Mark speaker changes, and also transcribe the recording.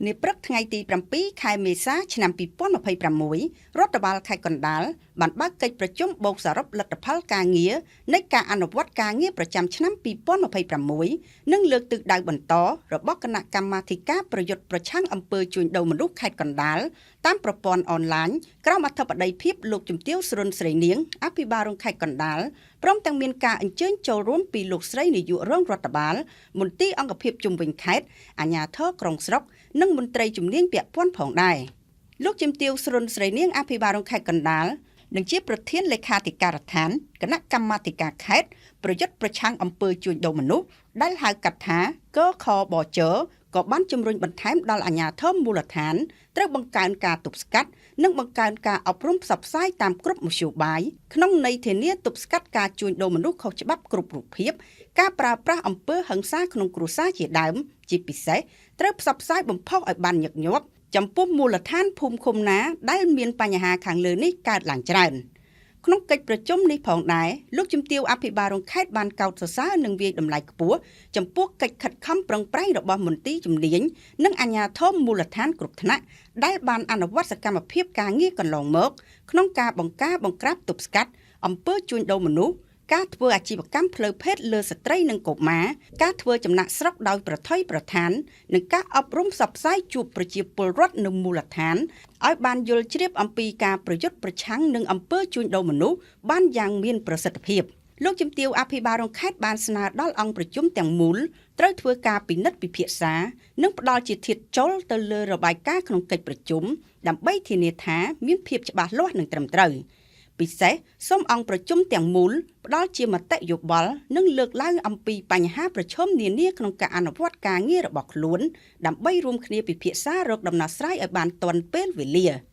Speaker 1: នាព្រឹកថ្ងៃទី7ខែមេសាឆ្នាំ2026រដ្ឋបាលខេត្តកណ្ដាលបានបើកកិច្ចប្រជុំបូកសរុបលទ្ធផលការងារនៃការអនុវត្តការងារប្រចាំឆ្នាំ2026និងលើកទិសដៅបន្តរបស់គណៈកម្មាធិការប្រយុទ្ធប្រឆាំងអំពើជួញដូរមនុស្សខេត្តកណ្ដាលតាមប្រព័ន្ធអនឡាញក្រោមអធិបតីភាពលោកជំទាវស្រុនស្រីនាងអភិបាលរងខេត្តកណ្ដាលព្រមទាំងមានការអញ្ជើញចូលរួមពីលោកស្រីនាយករងរដ្ឋបាលមន្ទីរអង្គភាពជុំវិញខេត្តអាជ្ញាធរក្រុងស្រុកនិងមន្ត្រីជំនាញពាក់ព័ន្ធផងដែរលោកជំទាវស្រុនស្រីនាងអភិបាលរងខេត្តកណ្ដាលនិងជាប្រធានលេខាធិការដ្ឋានគណៈកម្មាធិការខេត្តប្រយុទ្ធប្រឆាំងអំពើជួញដូរមនុស្សដែលហៅកាត់ថាកខបចក៏បានជំរុញបន្ថែមដល់អាជ្ញាធរមូលដ្ឋានត្រូវបង្កើនការទប់ស្កាត់និងបង្កើនការអប់រំផ្សព្វផ្សាយតាមគ្រប់មធ្យោបាយក្នុងន័យធានាទប់ស្កាត់ការជួញដូរមនុស្សខុសច្បាប់គ្រប់រូបភាពការប្រើប្រាស់អំពើហិង្សាក្នុងគ្រួសារជាដើមជាពិសេសត្រូវផ្សព្វផ្សាយបំផុសឲ្យបានញឹកញាប់ចំពោះមូលដ្ឋានភូមិឃុំណាដែលមានបញ្ហាខាងលើនេះកើតឡើងច្រើនក្នុងកិច្ចប្រជុំនេះផងដែរលោកជំទាវអភិបាលរងខេត្តបានកោតសរសើរនិងវាយតម្លៃខ្ពស់ចំពោះកិច្ចខិតខំប្រឹងប្រែងរបស់មន្ទីរជំនាញនិងអាជ្ញាធរមូលដ្ឋានគ្រប់ថ្នាក់ដែលបានអនុវត្តសកម្មភាពការងារកន្លងមកក្នុងការបង្ការបង្ក្រាបទប់ស្កាត់អំពើជួញដូរមនុស្សការធ្វើអាជីវកម្មផ្លូវភេទលើស្ត្រីនិងកុមារការធ្វើចំណាកស្រុកដោយប្រថុយប្រថាននិងការអប់រំផ្សព្វផ្សាយជួបប្រជាពលរដ្ឋនៅមូលដ្ឋានឲ្យបានយល់ជ្រាបអំពីការប្រយុទ្ធប្រឆាំងនឹងអំពើជួញដូរមនុស្សបានយ៉ាងមានប្រសិទ្ធភាពលោកជំទាវអភិបាលរងខេត្តបានស្នើដល់អង្គប្រជុំទាំងមូលត្រូវធ្វើការពិនិត្យពិភាក្សានិងផ្ដល់ជាធាតុចូលទៅលើរបាយការណ៍ក្នុងកិច្ចប្រជុំដើម្បីធានាថាមានភាពច្បាស់លាស់និងត្រឹមត្រូវពិសេសសូមអង្គប្រជុំទាំងមូលផ្ដល់ជាមតិយោបល់និងលើកឡើងអំពីបញ្ហាប្រឈមនានាក្នុងការអនុវត្តការងាររបស់ខ្លួនដើម្បីរួមគ្នាពិភាក្សារកដំណោះស្រាយឲ្យបានទាន់ពេលវេលា។